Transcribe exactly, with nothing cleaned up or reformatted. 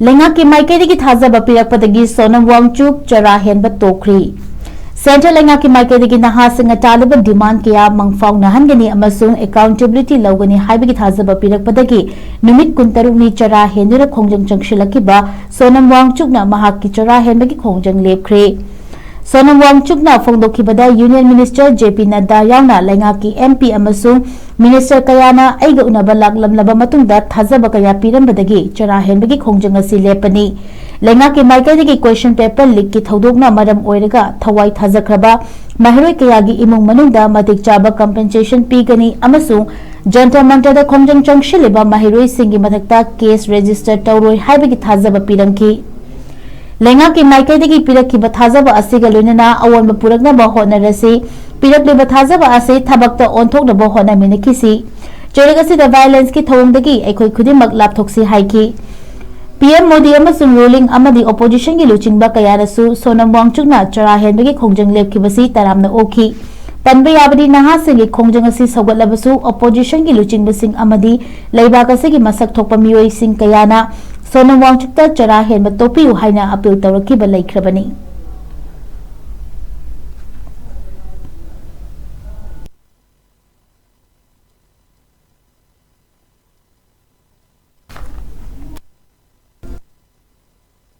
ꯂꯩꯉꯥꯛꯀꯤ ꯃꯥꯏꯀꯩꯗꯒꯤ ꯊꯥꯖꯕ ꯄꯤꯔꯛꯄꯗꯒꯤ ꯁꯣꯅꯝ ꯋꯥꯡꯆꯨꯛ ꯆꯔꯥ ꯍꯦꯟꯕ ꯇꯣꯛꯈ꯭ꯔꯤ꯫ Central ꯂꯩꯉꯥꯛꯀꯤ ꯃꯥꯏꯀꯩꯗꯒꯤ ꯅꯍꯥꯁꯤꯡꯅ ꯇꯥꯜꯂꯤꯕ demand ꯀꯌꯥ ꯃꯪꯐꯥꯎꯅꯍꯟꯒꯅꯤ ꯑꯃꯁꯨꯡ accountability ꯂꯧꯒꯅꯤ ꯍꯥꯏꯕꯒꯤ ꯊꯥꯖꯕ ꯄꯤꯔꯛꯄꯗꯒꯤ ꯅꯨꯃꯤꯠ ꯀꯨꯟꯇꯔꯨꯛꯅꯤ ꯆꯔꯥ ꯍꯦꯟꯗꯨꯅ ꯈꯣꯡꯖꯪ ꯆꯪꯁꯤꯜꯂꯛꯈꯤꯕ ꯁꯣꯅꯝ ꯋꯥꯡꯆꯨꯛꯅ ꯃꯍꯥꯛꯀꯤ ꯆꯔꯥ ꯍꯦꯟꯕꯒꯤ ꯈꯣꯡꯖꯪ ꯂꯦꯞꯈ꯭ꯔꯦ꯫ Sonam ꯋꯥꯡꯆꯨꯛꯅ ꯐꯣꯡꯗꯣꯛꯈꯤꯕꯗ Union Minister J P Nadda ꯌꯥꯎꯅ ꯂꯩꯉꯥꯛꯀꯤ M P ꯑꯃꯁꯨꯡ Minister ꯀꯌꯥꯅ ꯑꯩꯒ ꯎꯅꯕ ꯂꯥꯛꯂꯝꯂꯕ ꯃꯇꯨꯡꯗ ꯊꯥꯖꯕ ꯀꯌꯥ ꯄꯤꯔꯝꯕꯗꯒꯤ ꯆꯔꯥ ꯍꯦꯟꯕꯒꯤ ꯈꯣꯡꯖꯪ ꯑꯁꯤ ꯂꯦꯞꯄꯅꯤ꯫ ꯂꯩꯉꯥꯛꯀꯤ ꯃꯥꯏꯀꯩꯗꯒꯤ question paper leakꯀꯤ ꯊꯧꯗꯣꯛꯅ ꯃꯔꯝ ꯑꯣꯏꯔꯒ ꯊꯋꯥꯏ ꯊꯥꯖꯈ꯭ꯔꯕ ꯃꯍꯩꯔꯣꯏ ꯀꯌꯥꯒꯤ ꯏꯃꯨꯡ ꯃꯅꯨꯡꯗ ꯃꯇꯤꯛ ꯆꯥꯕ compensation ꯄꯤꯒꯅꯤ ꯑꯃꯁꯨꯡ ꯖꯟꯇꯔ ꯃꯟꯇꯔꯗ ꯈꯣꯡꯖꯪ ꯆꯪꯁꯤꯜꯂꯤꯕ ꯃꯍꯩꯔꯣꯏꯁꯤꯡꯒꯤ ꯃꯊꯛꯇ case register ꯇꯧꯔꯣꯏ ꯍꯥꯏꯕꯒꯤ ꯊꯥꯖꯕ ꯄꯤꯔꯝꯈꯤ꯫ ꯂꯩꯉꯥꯛꯀꯤ ꯃꯥꯏꯀꯩꯗꯒꯤ ꯄꯤꯔꯛꯈꯤꯕ ꯊꯥꯖꯕ ꯑꯁꯤꯒ ꯂꯣꯏꯅꯅ ꯑꯑꯣꯟꯕ ꯄꯨꯔꯛꯅꯕ ꯍꯣꯠꯅꯔꯁꯤ꯫ ꯄꯤꯔꯛꯂꯤꯕ ꯊꯥꯖꯕ ꯑꯁꯤ ꯊꯕꯛꯇ ꯑꯣꯟꯊꯣꯛꯅꯕ ꯍꯣꯠꯅꯃꯤꯟꯅꯈꯤꯁꯤ꯫ ꯆꯩꯔꯛ ꯑꯁꯤꯗ violenceꯀꯤ ꯊꯧꯑꯣꯡꯗꯒꯤ ꯑꯩꯈꯣꯏ ꯈꯨꯗꯤꯡꯃꯛ ꯂꯥꯞꯊꯣꯛꯁꯤ ꯍꯥꯏꯈꯤ꯫ P M ꯃꯣꯗꯤ ꯑꯃꯁꯨꯡ ruling ꯑꯃꯗꯤ oppositionꯒꯤ ꯂꯨꯆꯤꯡꯕ ꯀꯌꯥꯅꯁꯨ ꯁꯣꯅꯝ ꯋꯥꯡꯆꯨꯛꯅ ꯆꯔꯥ ꯍꯦꯟꯕꯒꯤ ꯈꯣꯡꯖꯪ ꯂꯦꯞꯈꯤꯕꯁꯤ ꯇꯔꯥꯝꯅ ꯑꯣꯛꯈꯤ꯫ ꯄꯟꯕ ꯌꯥꯕꯗꯤ ꯅꯍꯥꯁꯤꯡꯒꯤ ꯈꯣꯡꯖꯪ ꯑꯁꯤ ꯁꯧꯒꯠꯂꯕꯁꯨ oppositionꯒꯤ ꯂꯨꯆꯤꯡꯕꯁꯤꯡ ꯑꯃꯗꯤ ꯂꯩꯕꯥꯛ ꯑꯁꯤꯒꯤ ꯃꯁꯛ ꯊꯣꯛꯄ ꯃꯤꯑꯣꯏꯁꯤꯡ ꯀꯌꯥꯅ ꯁꯣꯅꯝ ꯋꯥꯡꯆꯨꯛꯇ ꯆꯔꯥ ꯍꯦꯟꯕ ꯇꯣꯛꯄꯤꯌꯨ ꯍꯥꯏꯅ appeal ꯇꯧꯔꯛꯈꯤꯕ ꯂꯩꯈ꯭ꯔꯕꯅꯤ꯫